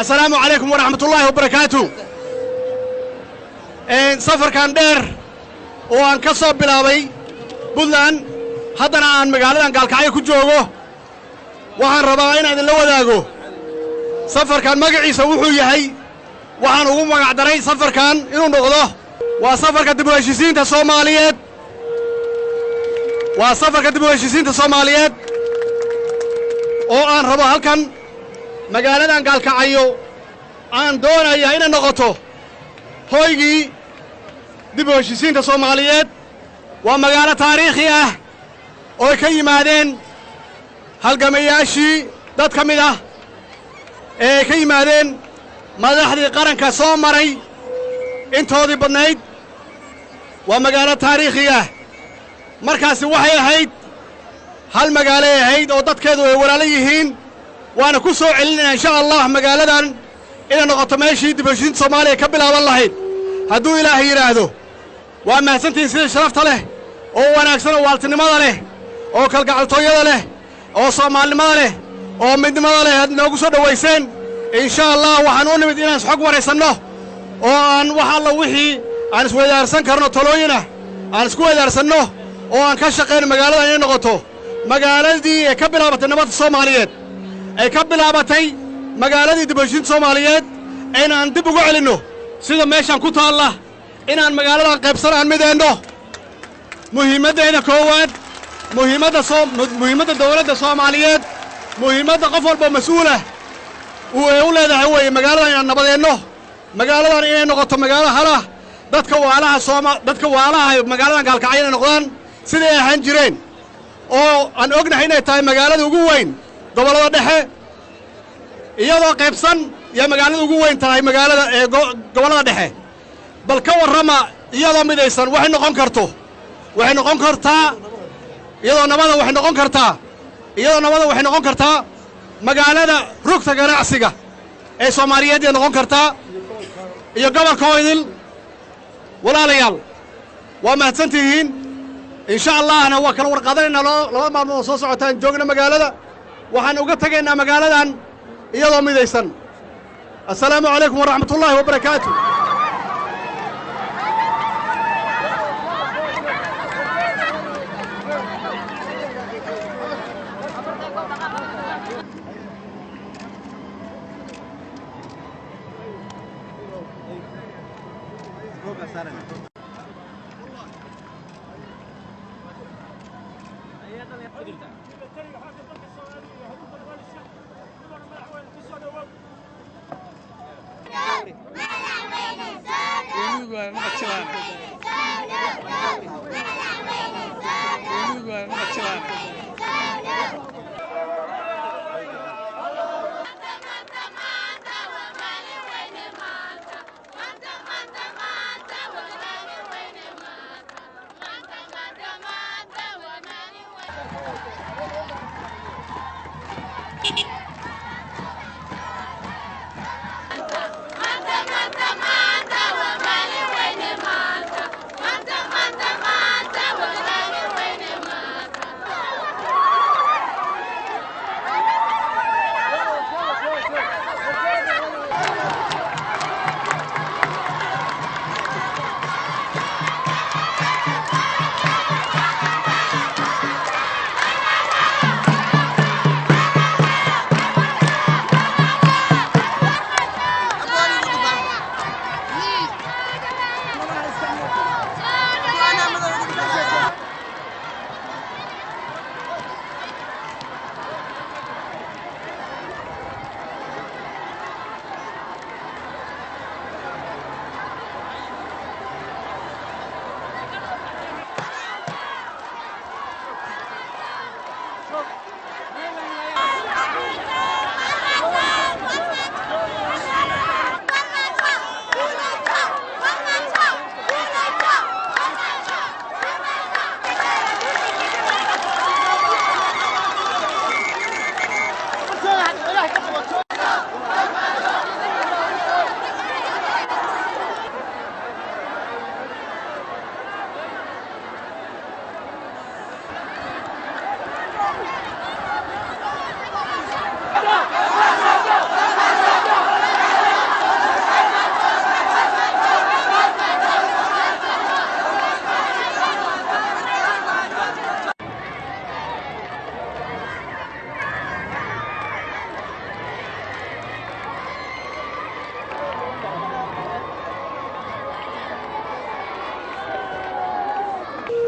Assalaamu calaykum waraxmatullaahi wabarakaatu. Safarkan dheer oo aan ka soo bilaabay Puntland, haddana aan magaaladan Gaalkacyo ku joogo, waxaan rabaa inaan idinla wadaago safarkan magaciisa wuxuu yahay. Waxaan ugu magac daray safarkan inuu noqdo waa safarka dib u heshiisiinta Soomaaliyeed, waa safarka dib u heshiisiinta Soomaaliyeed oo aan rabo halkan magaaladan Gaalkacayo aan doonaya inay noqoto hoygii dib u heshiisiinta Soomaaliyeed. Waa magaalo taariikhi ah oo ay ka yimaadeen halgamayaashii dad ka mid ah ee ay ka yimaadeen madaxdii qaranka soo maray intoodii badnayd. Waa magaalo taariikhi ah. Markaasi waxay ahayd hal magaalay ahayd oo dadkeedu ay walaalo yihiin, waana ku soo celinayna insha Allah magaaladan inay noqoto meeshii dib u heshiisiinta Soomaaliya ka bilaaban lahayd, hadduu Ilaahay yidhaahdo. Waa mahadsantihiin sida sharafta leh oo wanaagsan oo waaltinimada leh oo kalgacaltooyada leh oo soomaalinimada leh oo midnimada leh aad inoogu soo dhowayseen. Insha Allah waxaan u nimid inaan isxog waraysanno oo aan wax alla wixii aan isweydaarsan karno talooyinah aan isku weydaarsanno oo aan ka shaqayno magaaladan inay noqoto magaaladii ee ka bilaabatay nabadda Soomaaliyeed, ay ka bilaabatay magaaladii dib u heshiinta Soomaaliyeed, inaan dib ugu celinno sida meeshaan ku taalla, inaan magaaladan qaybsan aan mideenno. Muhiimaddeeda koowaad, muhiimadda soo muhiimadda dawladda Soomaaliyeed, muhiimadda qof walba mas'uulah uu ee u leedahay weeye magaaladan inaan nabadeenno, magaaladan inay noqoto magaalo halah, dadka waalaha sooma dadka waalaha magaaladan Gaalkacyo inay noqdaan siday ahaan jireen, oo aan ognahay inay tahay magaalada ugu weyn gobollada dhexe, iyadoo qaybsan iyo magaalada ugu weyn tahay magaalada ee gobollada dhexe. Bal ka warrama iyadoo midaysan waxay noqon karto. Waxay noqon kartaa iyadoo nabada, waxay noqon kartaa iyadoo nabada, waxay noqon kartaa magaalada rugta ganacsiga ee Soomaaliyeed ay noqon kartaa iyo gobolka oo idil. Walaalayaal, waa mahadsan tihiin. Insha Allahna waa kala warqaadanaynaa laba maalmood oo soo socotaan joogna magaalada. Waxaan uga tegaynaa magaaladan iyadoo midaysan. Assalaamu calaykum waraxmatullaahi wabarakaatu.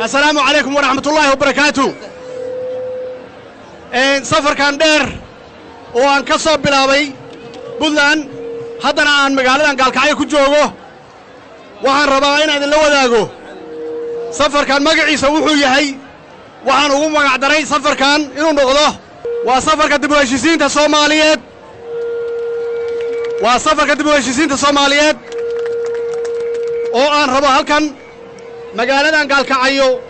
Assalaamu calaykum waraxmatullaahi wabarakaatu. Safarkan dheer oo aan ka soo bilaabay Puntland, haddana aan magaaladan Gaalkacyo ku joogo, waxaan rabaa inaan idinla wadaago safarkan magaciisa wuxuu yahay. Waxaan ugu magac daray safarkan inuu noqdo waa safarka dib u heshiisiinta Soomaaliyeed, waa safarka dib u heshiisiinta Soomaaliyeed oo aan rabo halkan magaaladan Gaalkacayo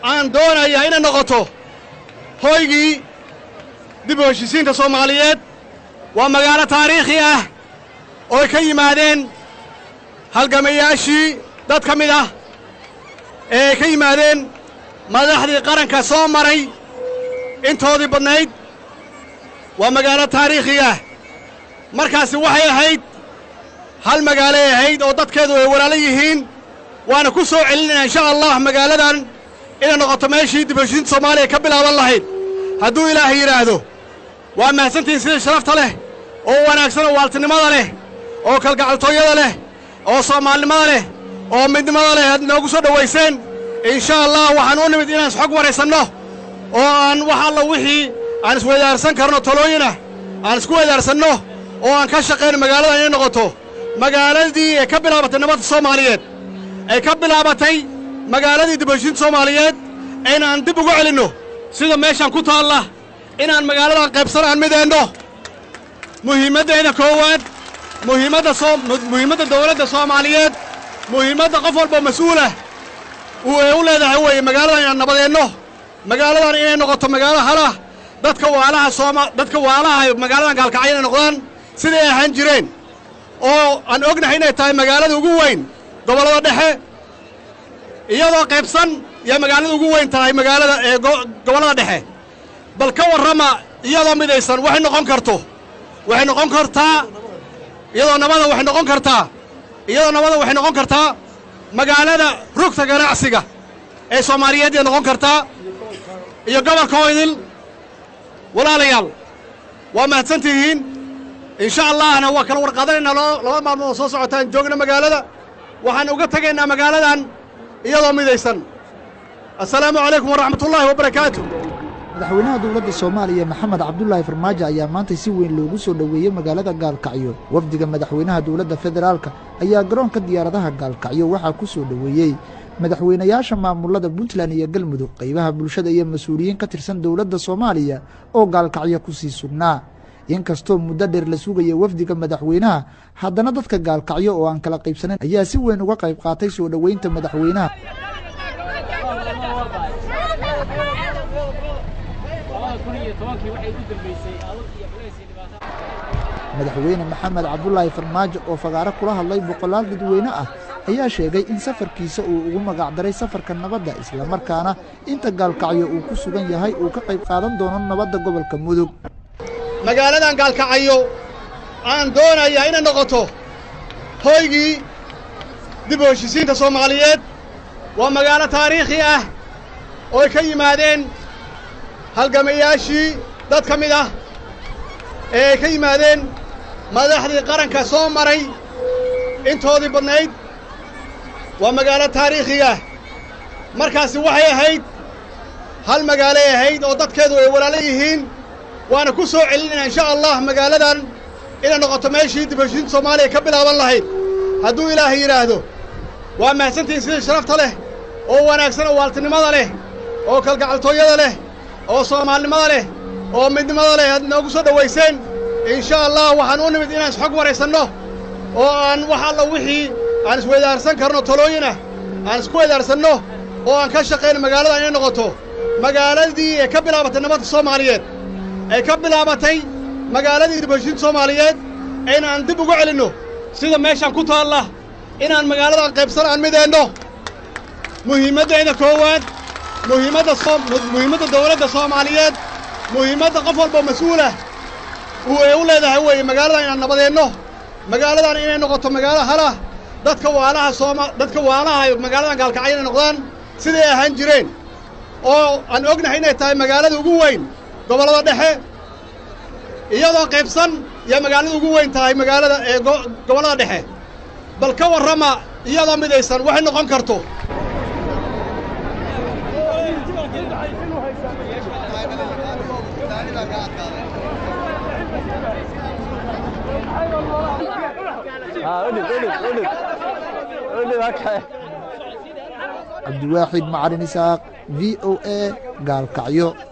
aan doonaya inay noqoto hoygii dib u heshiisiinta Soomaaliyeed. Waa magaalo taariikhi ah oo ay ka yimaadeen halgamayaashii dad ka mid ah ee ay ka yimaadeen madaxdii qaranka soo maray intoodii badnayd. Waa magaalo taariikhi ah. Markaasi waxay ahayd hal magaalay ahayd oo dadkeedu ay walaalo yihiin. Waana ku soo celinaynaa insha Allah magaaladan inay noqoto meeshii dib u heshiisiinta Soomaaliya ka bilaaban lahayd, hadduu Ilaahay yidhaahdo. Waa mahadsantihiin sida sharafta leh oo wanaagsan oo waaltinimada leh oo kalgacaltooyada leh oo soomaalinimada leh oo midnimada leh aad noogu soo dhowayseen. Insha Allah waxaan u nimid inaan isxog waraysanno oo aan wax alla wixii aan isweydaarsan karno talooyinah aan isku weydaarsanno oo aan ka shaqayno magaaladan inay noqoto magaaladii ee ka bilaabatay nabadda Soomaaliyeed, ay ka bilaabatay magaaladii dib u heshiinta Soomaaliyeed, inaan dib ugu celinno sida meeshaan ku taalla, inaan magaaladan qaybsan aan mideenno. Muhiimaddeeda koowaad, muhiimadda soo muhiimadda dawladda Soomaaliyeed, muhiimadda qof walba mas'uulah uu ee u leedahay weeye magaaladan inaan nabadeenno, magaaladan inay noqoto magaalo halah, dadka waalaha sooma dadka waalaha magaaladan Gaalkacyo inay noqdaan siday ahaan jireen, oo aan ognahay inay tahay magaalada ugu weyn gobollada dhexe. Iyadoo qaybsan yaa magaalada ugu weyn tahay magaalada ee gobollada dhexe. Bal ka warrama iyadoo midaysan waxay noqon karto. Waxay noqon kartaa iyadoo nabada, waxay noqon kartaa iyadoo nabada, waxay noqon kartaa magaalada rugta ganacsiga ee Soomaaliyeed ay noqon kartaa iyo gobolka oo idil. Walaalayaal, waa mahadsan tihiin. Insha Allahna waa kala warqaadanaynaa laba maalmood oo soo socotaan joogna magaalada. Waxaan uga tegaynaa magaaladan iyadoo midaysan. Assalaamu calaykum waraxmatullaahi wabarakaatu. Madaxweynaha dowladda Soomaaliya Maxamed Cabdulaahi Farmaajo ayaa maanta si weyn loogu soo dhoweeyey magaalada Gaalkacyo. Wafdiga madaxweynaha dowladda federaalka ayaa garoonka diyaaradaha Gaalkacyo waxaa ku soo dhoweeyey madaxweynayaasha maamulada Puntland iyo Galmudug, qaybaha bulshada iyo mas-uuliyiin ka tirsan dowladda Soomaaliya oo Gaalkacyo kusii sugnaa. Inkastoo muddo dheer la sugaya wafdiga madaxweynaha, haddana dadka Gaalkacyo oo aan kala qaybsanayn ayaa si weyn uga qayb qaatay soo dhoweynta madaxweynaha. Madaxweyne Maxamed Cabdulaahi Farmaajo oo fagaaro kula hadlay boqolaal dadweyne ah ayaa sheegay in safarkiisa uu ugu magacdaray safarka nabadda, islamarkaana inta Gaalkacyo uu ku sugan yahay uu ka qayb qaadan doono nabadda gobolka Mudug. Magaaladan Gaalkacayo aan doonayaa inay noqoto hoygii dib u heshiisiinta Soomaaliyeed. Waa magaalo taariikhi ah oo ay ka yimaadeen halgamayaashii dad ka mid ah ee ay ka yimaadeen madaxdii qaranka soo maray intoodii badnayd. Waa magaalo taariikhi ah. Markaasi waxay ahayd hal magaalay ahayd oo dadkeedu ay walaalo yihiin. Waana ku soo celinaynaa insha Allah magaaladan inay noqoto meeshii dib u heshiisiinta Soomaaliya ka bilaaban lahayd, hadduu Ilaahay yidhaahdo. Waa mahadsantihiin sida sharafta leh oo wanaagsan oo waaltinimada leh oo kalgacaltooyada leh oo soomaalinimada leh oo midnimada leh aad noogu soo dhowayseen. Insha Allah waxaan u nimid inaan isxog waraysanno oo aan wax alla wixii aan isweydaarsan karno talooyinah aan isku weydaarsanno oo aan ka shaqayno magaaladan inay noqoto magaaladii ee ka bilaabatay nabadda Soomaaliyeed, ay ka bilaabatay magaaladii dib u heshiisiinta Soomaaliyeed, inaan dib ugu celinno sida meeshaan ku taalla, inaan magaaladan qaybsan aan mideenno. Muhiimaddeeda koowaad, muhiimadda soo muhiimadda dawladda Soomaaliyeed, muhiimadda qof walba mas'uulah uu ee u leedahay weeye magaaladan inaan nabadeenno, magaaladan inay noqoto magaalo halah, dadka waalaha sooma dadka waalaha magaaladan Gaalkacyo inay noqdaan siday ahaan jireen, oo aan ognahay inay tahay magaalada ugu weyn gobollada dhexe. Iyadoo qaybsan yaa magaalada ugu weyn tahay magaalada ee gobollada dhexe. Bal ka warrama iyadoo midaysan waxay noqon karto. Cabdiwaaxid Macalin Isaaq, V O A, Gaalkacyo.